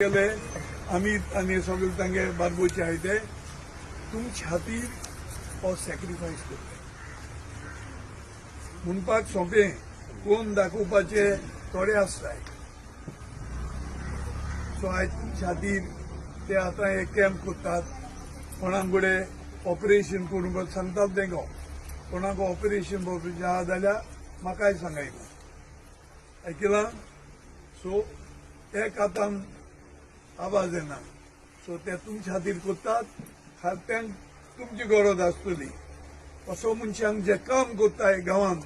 गेले अमित आनी सगळे तांगे बारबोचे आहाय ते तुमच्या खातीर हो सॅक्रिफायस करता. म्हणपाक सोंपें, कोण दाखोवपाचे थोडे आसताय. सो आयज तुमच्या खातीर ते आतां हे कॅम्प करतात. कोणाक कडेन ऑपरेशन करूंक सांगतात तेंका, कोणाक ऑपरेशन बरोवपाचें आहा जाल्यार म्हाकाय सांगाय, आयकलां. सो एक आतां आवाज येना. सो ते तुमच्या खातीर करतात, तांकां तुमची गरज आसतली. असो मनशांक जे काम करताय गांवांत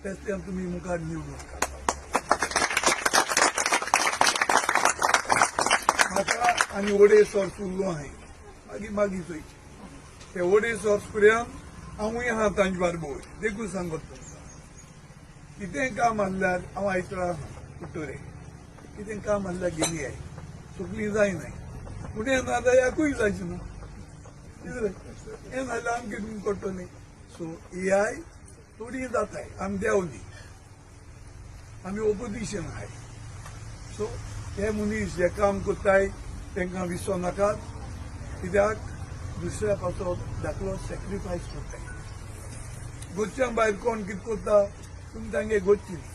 तेच तुमी मुखार निवडून काडटा. म्हाका आनी 2.5 वर्स उरलो हांवें, मागीर मागीर चोयचें. ते 2.5 वर्स पर्यंत हांवूय आहा तांचे बारबोर. देखून सांगत तुमकां, कितेंय काम आसल्यार हांव आयतरा आहा कुट्टोरे. कितें काम आसल्यार गेली I, सगळीं जायनाय, पूण हें नाजाल्यार याकूय जायचें ना. कितें हें नाजाल्यार आमी कितें करतलीं? सो ए I थोडी जाताय, आमी देव न्ही, आमी ओपोजिशन आहाय. सो हे मनीस जे काम करताय तांकां विसरो नाकात, कित्याक दुसऱ्या पासत धाकलो सॅक्रिफायस करताय. गोच्यां भायर कोण कितें करता तुमी तांगे गोची न्ही.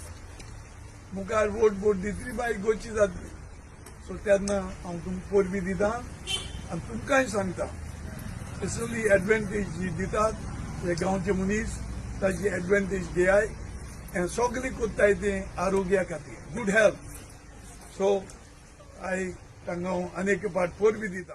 मुखार वोट बोट दितली, मागीर गोची जातली. सो तेन्ना हांव तुमकां परबी दिता आनी तुमकांय सांगता, असली एडवांटेज जी दितात हे गांवचे मनीस ताची एडवांटेज घेयाय. आनी सगळें करताय तें आरोग्या खातीर, गुड हेल्थ. सो I तांकां हांव आनी एक पाट परबी दिता.